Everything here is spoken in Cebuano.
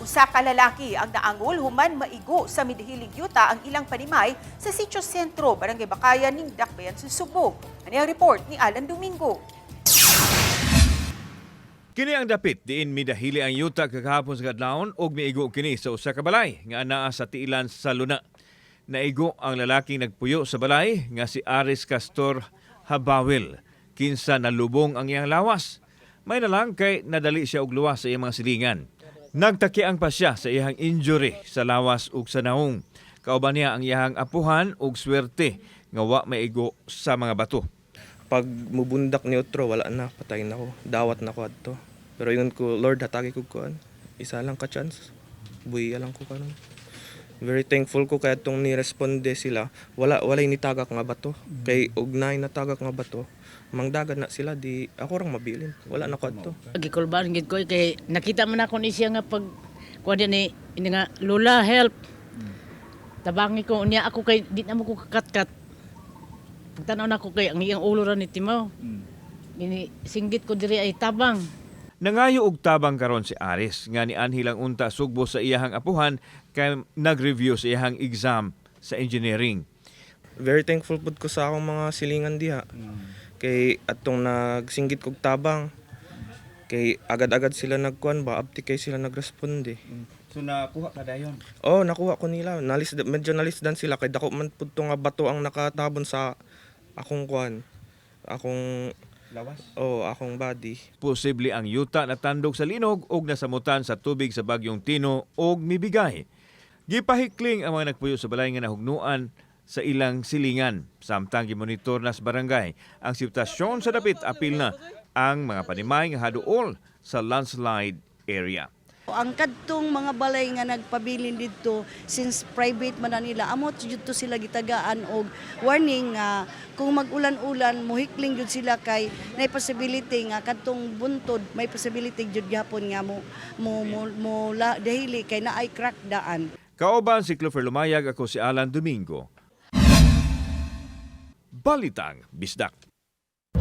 Usa ka lalaki ang naangol human maigo sa midahilig yuta ang ilang panimay sa Sitio Sentro, Barangay Bacayan ning Dakbayan sa Sugbo. Ani ang report ni Alan Domingo. Kini ang dapit diin midahili ang yuta kagahapon sa kadlawon ug miigo kini sa usa ka balay nga anaa sa tiilan sa luna. Naigo ang lalaking nagpuyo sa balay nga si Aris Castor Habawil, kinsa nalubong ang iyang lawas. May nalang kay nadali siya og luwas sa iyang mga silingan. Nagtakiang pa siya sa iyang injury sa lawas ug sa naong. Kauban niya ang iyang apuhan ug swerte nga wa maigo sa mga bato. Pag mubundak ni otro, wala na, patay na ko, dawat na ko adto. Pero ingon ko, "Lord, hatagi ko kuan, isa lang ka chance, buhi lang ko karon." Very thankful ko kay atong ni-responde sila, wala walay nitagak nga bato, kay og naay natagak nga bato, mangdagan na sila, di ako rang mabilin, wala na ko adto. Gikulbaan gid ko kay nakita man ako ni siya nga pag kuan ni ini nga, "Lola, help." Tabangi ko niya ako kay di na mo ko kakatkat. Pagtanaw nako kay ang iyang ulo ra ni timaw. Gini singgit ko diri ay tabang. Nangayo og tabang karon si Aris nga nianhi lang unta sugbo sa iyahang apuhan kay nag-review sa iyahang exam sa engineering. Very thankful pud ko sa akong mga silingan diha, kay atong nagsinggit kog tabang, kay agad-agad sila nagkuan ba, abti kay sila nagresponde. So nakuha ka dayon? Oh, nakuha ko nila. Nalis, medyo nalisdan sila kay dako man pud to nga bato ang nakatabon sa akong kuan. Akong Lawas. Oh, akong body. Posible ang yuta natandog sa linog og nasamutan sa tubig sa bagyong Tino og mibigay. Gipahikling ang mga nagpuyo sa balay nga nahugnuan sa ilang silingan. Samtang gimonitor na sa barangay ang sitwasyon sa dapit, apil na ang mga panimay nga haduol sa landslide area. Ang kadtong mga balay nga nagpabilin didto, since private man na nila, amot jud to sila gitagaan og warning nga kung mag-ulan-ulan, mohikling jud sila kay nay possibility nga kadtong buntod, may possibility jud gihapon nga mo dahili kay naay crack daan. Kauban si Clover Lumayag, ako si Alan Domingo. Balitang Bisdak.